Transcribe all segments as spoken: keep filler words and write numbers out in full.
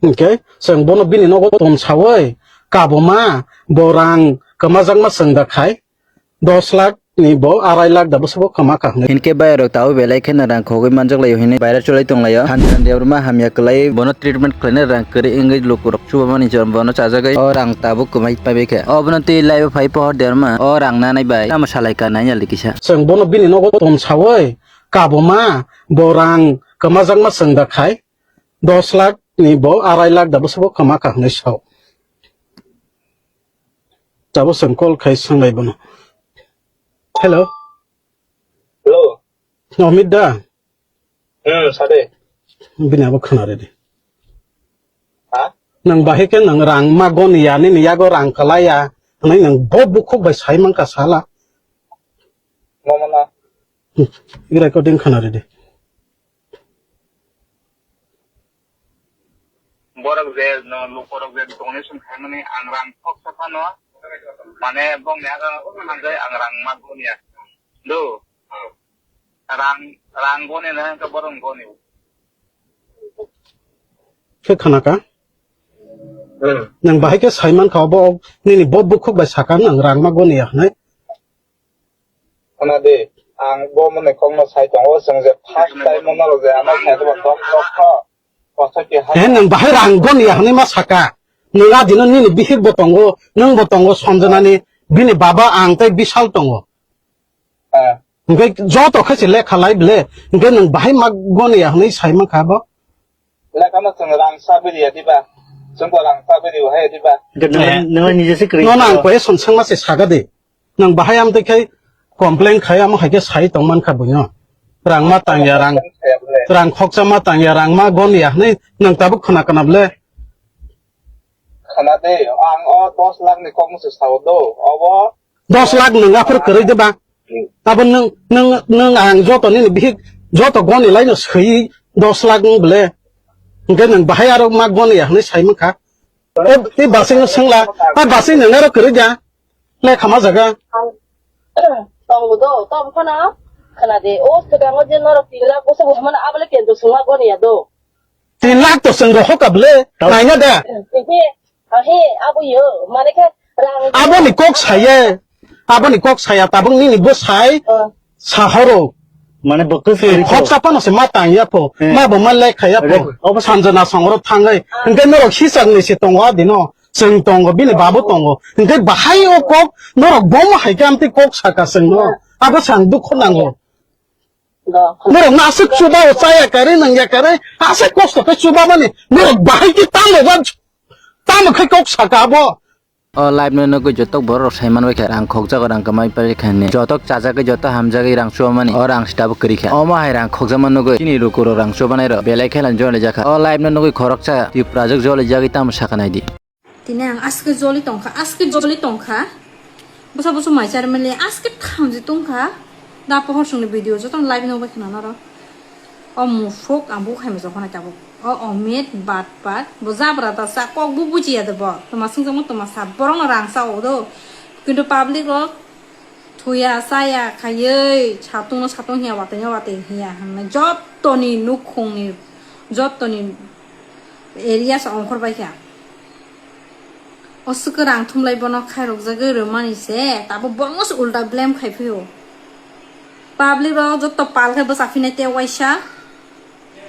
Hwnkhe chwng bono bini nogo ton sawi kabuma bo rang kwmajakma chwng da khai dos lakh ni bo arai lakh da bwswk bo kwma kha hwnwi. Hinkhe bayarok tabuk belai kheno rang khogwi manjak laio hinwi baira chulai tong laio. Handi handi abruma hamya kwlai bono treatment khlaina rang kwrwi wngwi lukurok chubamani jora bono chajagwi o rang tabuk kwmai paibai kha. Obono twi live o phai pohor derma o rang nanai bai tamo salai ka naina likisa. Chwng bono bini nogo ton sawi kabuma bo rang kwmajakma chwng da khai dos lakh ni bo arai lakh da bwswk bo kwma kha hwnwi sao. Tabuk chwng call khai swnglai bono. Hello. Hello. Omit da? Hmm, sade. Bini abo khna redi. Ha? Nang bahai khe nang rang ma goni ya, nini yago rang kalai ya. Nang nang bo bukhuk bai sai man ka sala. Mama na. Hmm, i recording khna redi. Borok je no, lukorok je donation khaimani ang rang khoksa phano, mane bongni aga hanjai ang rang ma goniya. Do. Rang, rang goni na hwnkhe borok goni. Khe khana ka? Hmm. Nang bahai khe sai man kha bo nini bo bukhuk bai saka nang rang ma goniya hwnwi. Khna di, ang bo mwnwi kokno sai tongo, chwng je first time o norok je ano sai rwma tok tok kho. Kothok keha. Eh, nwng bahai rang goni ya hwnwi ma saka. Nwng a dino nini bihik bo tongo, nwng bo tongo Sanjana ni, bini baba ang tei Bishal tongo. Ah. Hwnkhe joto khe se lekha lai bele, hwnkhe nwng bahai ma goni ya hwnwi sai man kha bo. Lekha no chwng rang sa biri ya diba? Chwng bo rang sa biri o hai diba? Nwng, nwng nije se kwrwi. Nono ang question swngma se saga de. Nwng bahai amtwi khai complain khai amo hai khe sai tong man kha buino. Rang ma tang ya rang, rang khoksa ma tang ya rang ma gon ya hwnwi nwng tabuk khna khna bole. Khna de, ang o dos lakh ni kok musu sao do, obo. Dos lakh nwng aphuru kwrwi de ba? Hmm. Abo nwng, nwng, nwng ang joto nini bihik joto goni laino swi dos lakh wng bole. Hwnkhe nwng bahai aro ma gon ya hwnwi sai man kha. Tei, tei basing no swngla, a basing nwng aro kwrwi da? Lekha ma jaga. Tongo do, tom phano khna de. O swkango je norok tin lakh bwswk bo hwnmano, abole kendro swngma goni ya do. Tin lakh to chwng rohor ka bole, naina da. He, he, abo yo, mane khe rang. Aboni kok saye, aboni kok saya tabuk nini bo sai. Sahoro. Mane bo kwswrwi. Khoksa phano se ma tang ya pho. Hmm. Ma bo ma lekha ya pho. Obo Sanjana songoro thangai. Hwnkhe norok hisang ni se tongo adino. Chwng tongo, bini babu tongo. Hwnkhe bahai o kok, norok bomo hai khe amtwi kok saka chwngno. Abo chwng dukhu nango. Norok no aswk chuba o chaya kare nang ya kare. Aswk kosto khe chuba mani. Norok bahai khe tamo ba, tamo khe kok saka abo. O live no nugwi jotok borok rok sai manbai kha, rang khokjago, rang kwmai pai kha hinwi. Jotok chajagwi, joto hamjagwi rang chubamani, o rang se tabuk kwrwi kha. Omo hai rang khokjakma nugwi chini lukurok rang chubanai rok belai khela jolijakha. O live no nugwi khoroksa Tiprajwk jolijagwi tamo sakha naidi. Tini ang aske joli tongkha, aske joli tongkha. Bwsa bwsa mai chari mali aske thamji tongkha. Da pohor songni video joto live no bai khna norok. O mufuk ang bo khaima jokho nai tabuk. O Omit batpat. Bo jabra da sa kok bo bujiya de bo. Toma sungjakma toma sa borok no rang sa o do. Kintu public rok thuya chaya khaiwi satung no satung hiya watwi no watwi hiya hwnwi jottoni nukhungni jottoni area sa ongkhor bai kha. O swkang rang thumlai bono khairokjagwi rwmani se, tabuk bono se ulta blame khai phio. Public rok joto pal khe bwsa phinai tei waisa.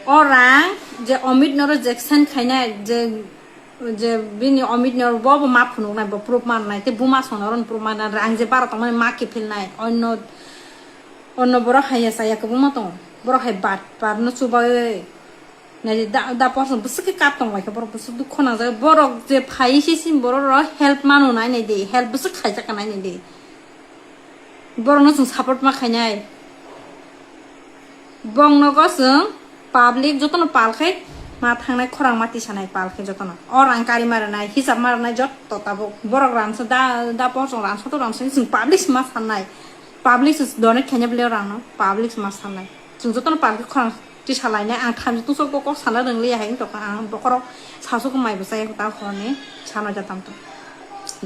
O rang je Omit no reject khainai, je, je bini Omit no bo bo ma phunuknai, bo proof mannai, tei buma songno oro proof mannai, rang je bara tongmani ma kiphilnai, onno, onno borok haiya chaya kwbangma tongo, borok hai bat, bat no chubai. Naidi da, da porson bwswk khe kat tong lai kha borok bwswk dukho nangjak. Borok je phai se sini borok rok help mano nai naidi, help bwswk khaijak nai naidi. Borok no chwng support ma khainai. Bong nogo chwng public jotono pal khai ma thangnai khorang ma tisanai pal khai jotono. O rang kari ma rwnai, hisab ma rwnai jotto tabuk. Borok ransa da, da porson ransa to ransa chwng public se ma sannai. Public se donate khainai bwlai o rang no, public se ma sannai. Chwng jotono pal khai khorang tisa lainai, ang thamchi tungsok kok sana rwngliya hai wngtokha, ang bokhorok sasuk mai bwsai ta horni sanai da tamtwng.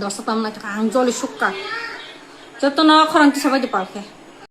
Dosa tamnai tokha, ang joli sukka. Jotono khorang tisa bai di pal khe.